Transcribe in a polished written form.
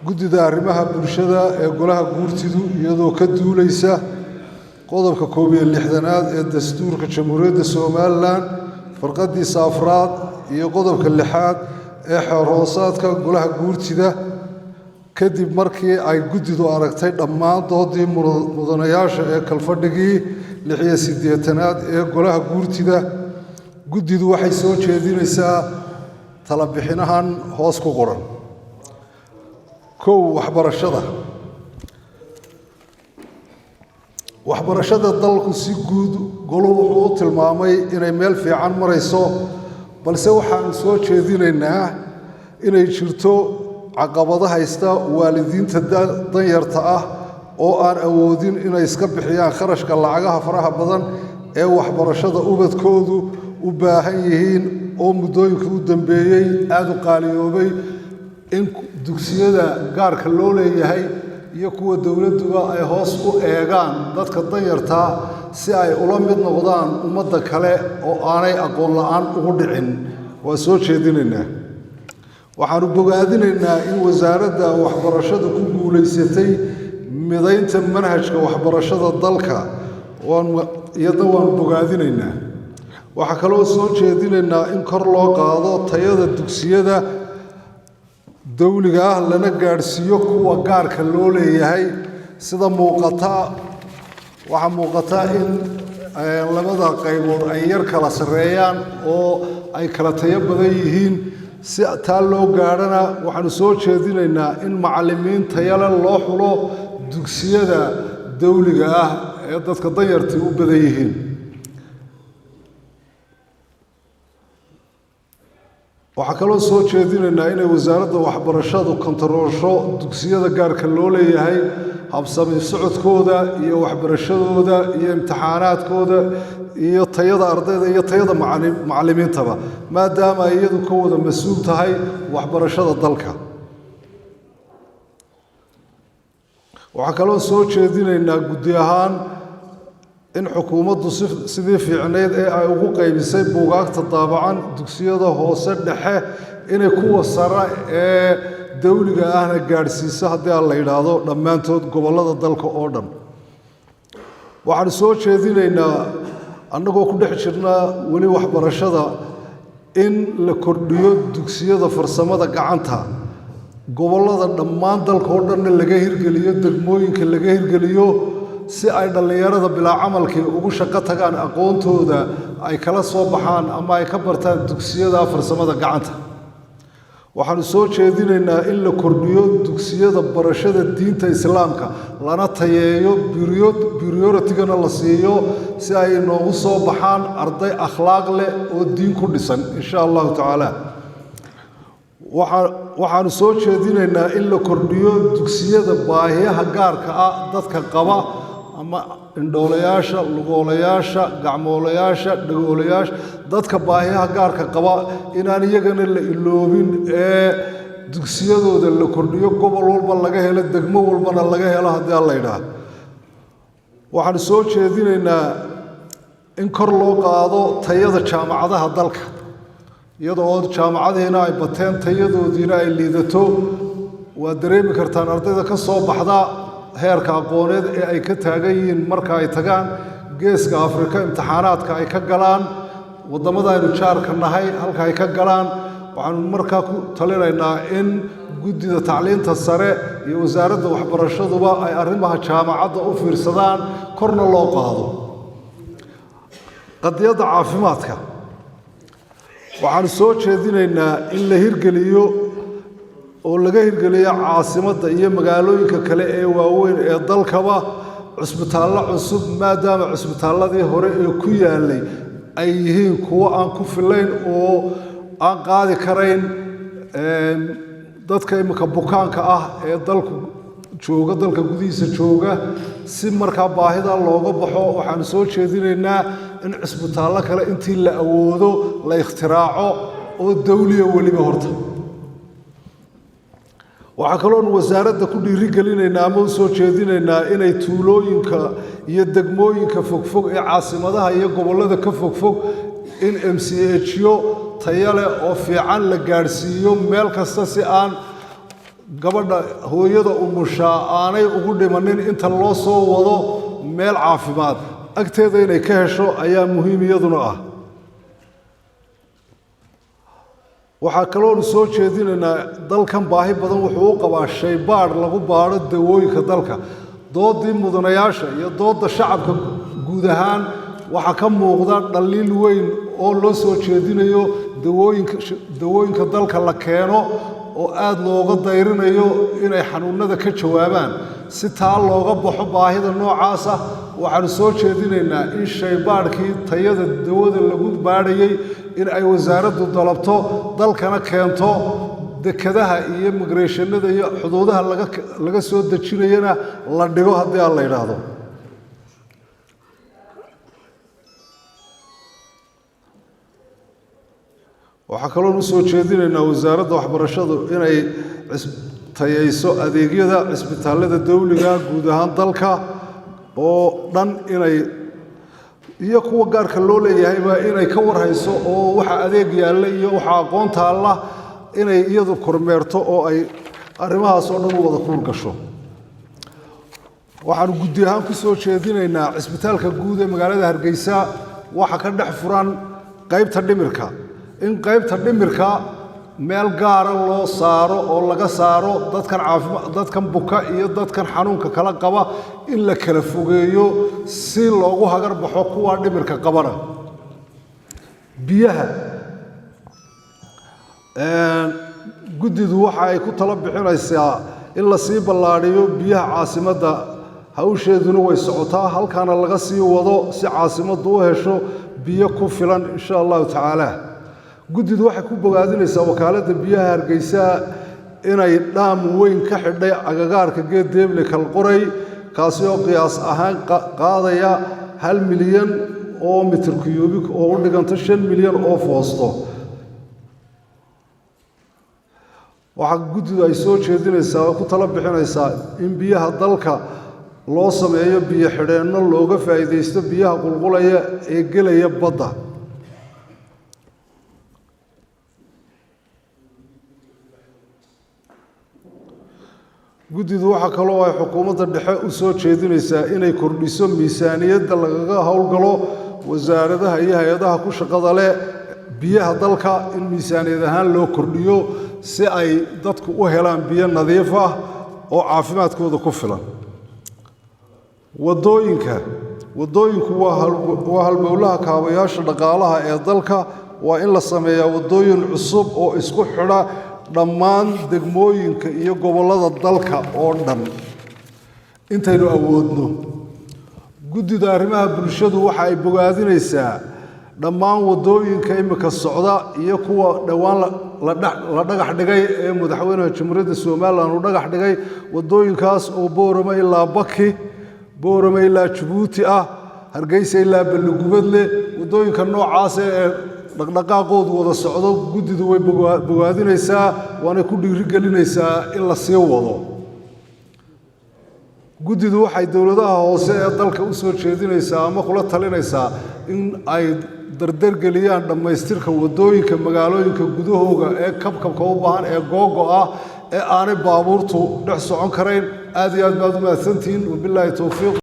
Guddida arrimaha bulshada ee Golaha Guurtidu, iyadoo ka duulaysa qodobka 61aad ee dastuurka Jamhuuriyadda Somalilan farqadiisa afraad iyo qodobka lixaad ee xeer hoosaadka Golaha Guurtida, kadib markii ay guddidu aragtay dhammaan doodii mudanayaasha ee kalfadhigii 86aad ee Golaha Guurtida, guddidu waxay soo jeedinaysaa talabixinahan hoos ku qoran. Kow, waxbarashada. Waxbarashada dalku si guud goluhu wuxuu u tilmaamay inay meel fiican marayso, balse waxaanu soo jeedinaynaa inay jirto caqabado haysta waalidiinta danyarta ah oo aan awoodin inay iska bixiyaan kharashka lacagaha faraha badan ee waxbarashada ubadkoodu u baahan yihiin, oo muddooyinka u dambeeyey aada u qaaliyoobay, in dugsiyada gaarka loo leeyahay iyo kuwa dowladduba ay hoos u eegaan dadka danyartaa si ay ula mid noqdaan ummadda kale oo aanay aqoon la'aan ugu dhicin. Waa soo jeedinaynaa. Waxaanu bogaadinaynaa in wasaaradda waxbarashadu ku guulaysatay midaynta manhajka waxbarashada dalka, iyadna waanu bogaadinaynaa. Waxaa kaloo soo jeedinaynaa in kor loo qaado tayada dugsiyada dawliga ah, lana gaadhsiiyo kuwa gaarka loo leeyahay. Sida muuqata, waxaa muuqata in labada qaybood ay yar kala sarreeyaan oo ay kala tayo badan yihiin. Si taa loo gaadhana, waxaanu soo jeedinaynaa in macallimiin tayale loo xulo dugsiyada dawliga ah ee dadka danyartii u badan yihiin. Waxaa kaloo soo jeedinaynaa inay wasaaradda waxbarashadu kontaroosho dugsiyada gaarka loo leeyahay, habsami socodkooda iyo waxbarashadooda iyo imtixaanaadkooda iyo tayada ardayda iyo tayada macallimiintaba, maadaama ay iyadu ka wada mas-uul tahay waxbarashada dalka. Waxaa kaloo soo jeedinaynaa guddi ahaan in xukuumaddu sidii fiicnayd ee ay ugu qaybisay buugaagta daabacan dugsiyada hoose dhexe inay kuwa sare ee dawliga ahna gaadhsiiso, haddii aan la yidhaahdo, dhammaantood gobollada dalka oo dhan. Waxaanu soo jeedinaynaa, annagoo ku dhex jirnaa weli waxbarashada, in la kordhiyo dugsiyada farsamada gacanta gobollada dhammaan dalka oo dhanna laga hirgeliyo, degmooyinka laga hirgeliyo, si ay dhallinyarada bilaa camalkii ugu shaqo tagaan aqoontooda ay kala soo baxaan ama ay ka bartaan dugsiyada farsamada gacanta. Waxaanu soo jeedinaynaa in la kordhiyo dugsiyada barashada diinta Islaamka, lana tayeeyo, priority-gana la siiyo, si ay inoogu soo baxaan arday akhlaaq leh oo diin ku dhisan, insha Allahu tacaala. Waxaanu soo jeedinaynaa in la kordhiyo dugsiyada baahiyaha gaarka ah dadka qaba, ama indhoolayaasha, lugoolayaasha, gacmoolayaasha, dhagoolayaasha, dadka baahiyaha gaarka qaba, inaan iyagana la iloobin ee dugsiyadooda la kordhiyo, gobol walba laga helo, degmo walbana laga helo, haddii aan la yidhaah. Waxaanu soo jeedinaynaa in kor loo qaado tayada jaamacadaha dalka, iyadoo oo jaamacadihiina ay bateen, tayadoodiina ay liidato. Waa dareemi kartaan ardayda ka soo baxda heerka aqooneed ee ay ka taagan yihiin marka ay tagaan Geeska Afrika, imtixaanaadka ay ka galaan waddamada aynu jaarka nahay, halka ay ka galaan. Waxaanu markaa ku talinaynaa in guddida tacliinta sare iyo wasaaradda waxbarashaduba ay arrimaha jaamacadda u fiirsadaan, korna loo qaado. Qadiyadda caafimaadka, waxaanu soo jeedinaynaa in la hirgeliyo oo laga hirgeliyo caasimadda iyo magaalooyinka kale ee waaweyn ee dalkaba cusbitaallo cusub, maadaama cusbitaalladii hore ee ku yaallay ay yihiin kuwo aan ku filayn oo aan qaadi karayn dadka iminka bukaanka ah ee dalku jooga, dalka gudihiisa jooga. Si markaa baahida looga baxo, waxaanu soo jeedinaynaa in cusbitaallo kale intii la awoodo la ikhtiraaco oo dawliya weliba horta. Waxaa kaloon wasaaradda ku dhiirigelinaynaa ama u soo jeedinaynaa inay tuulooyinka iyo degmooyinka fogfog ee caasimadaha iyo gobollada ka fogfog in MCH-yo tayo leh oo fiican la gaadhsiiyo meel kasta, si aan gabadha hooyada umushaa aanay ugu dhimanin inta loo soo wado meel caafimaad agteeda inay ka hesho ayaa muhiim iyaduna ah. Waxaa kaloonu soo jeedinaynaa dalkan baahi badan wuxuu u qabaa shaybaadh lagu baadho dawooyinka dalka. Doodii mudanayaasha iyo doodda shacabka guud ahaan waxaa ka muuqda dhaliil weyn oo loo soo jeedinayo dawooyinka dalka la keeno oo aada looga dayrinayo inay xanuunada ka jawaabaan. Si taa looga baxo baahida noocaasa, waxaanu soo jeedinaynaa in shaybaadhkii tayada dawada lagu baadhayey in ay wasaaraddu dalabto, dalkana keento, dekadaha iyo migreeshanada iyo xuduudaha laga soo dejinayana la dhigo haddii aan la yidhaahdo. Waxaa kaloon u soo jeedinaynaa wasaaradda waxbarashadu inay tayeyso adeegyada cisbitaallada dawliga guud ahaan dalka oo dhan, inay iyo kuwa gaarka loo leeyahayba inay ka warhayso oo waxa adeeg yaalla iyo waxa aqoon taalla inay iyadu kormeerto oo ay arrimahaas oo dhan u wada kuur gasho. Waxaanu guddi ahaan ku soo jeedinaynaa cisbitaalka guud ee magaalada Hargeysa waxa ka dhex furan qaybta dhimirka, in qaybta dhimirka meel gaara loo saaro oo laga saaro dadkan caafimaad, dadkan buka iyo dadkan xanuunka kala qaba in la kala fogeeyo si loogu hagar baxo kuwa dhimirka qabana. Biyaha guddidu waxa ay ku talo bixinaysaa in la sii ballaadhiyo biyaha caasimadda, hawsheeduna way socotaa, halkaana laga sii wado si caasimaddu u hesho biyo ku filan insha allahu tacaala. Guddidu waxay ku bogaadinaysaa wakaaladda biyaha Hargeysa inay dhaam weyn ka xidhay agagaarka geed deeble Kalqoray, kaasi oo qiyaas ahaan qaadaya 1 milyan oo mitir kuyuubik oo u dhiganta 5 milyan oo foosto. Waxaa guddidu ay soo jeedinaysaa oo ku talo bixinaysaa in biyaha dalka loo sameeyo biyo xidheenno looga faa'iidaysto biyaha qulqulaya ee gelaya badda. Guddidu waxaa kaloo ay xukuumadda dhexe u soo jeedinaysaa inay kordhiso miisaaniyadda lagaga howlgalo wasaaradaha iyo hay-adaha ku shaqada leh biyaha dalka, in miisaaniyad ahaan loo kordhiyo si ay dadku u helaan biyo nadiif ah oo caafimaadkooda ku filan. Waddooyinku waa halbowlaha kaabayaasha dhaqaalaha ee dalka. Waa in la sameeyaa waddooyin cusub oo isku xidha dhammaan degmooyinka iyo gobollada dalka oo dhan intaynu awoodno. Guddida arrimaha bulshadu waxa ay bogaadinaysaa dhammaan waddooyinka imika socda iyo kuwa dhowaan la dhagax dhigay ee madaxweynaha Jamhuuriyadda Somalilan uu dhagax dhigay, waddooyinkaas oo Boorama ilaa Baki, Boorama ilaa Jabuuti ah, Hargeysa ilaa Balligubadle. Waddooyinka noocaas ee dhaqdhaqaaqoodu wada socdo guddidu way bogaadinaysaa, waanay ku dhiirigelinaysaa in la sii wado. Guddidu waxay dowladaha hoose ee dalka u soo jeedinaysaa ama kula talinaysaa in ay dardargeliyaan dhammaystirka waddooyinka magaalooyinka gudahooga ee kabkabka u baahan ee googo ah ee aanay baabuurtu dhex socon karayn. Aad iyo aad baad u mahadsantihiin. Wabilaahi towfiiq.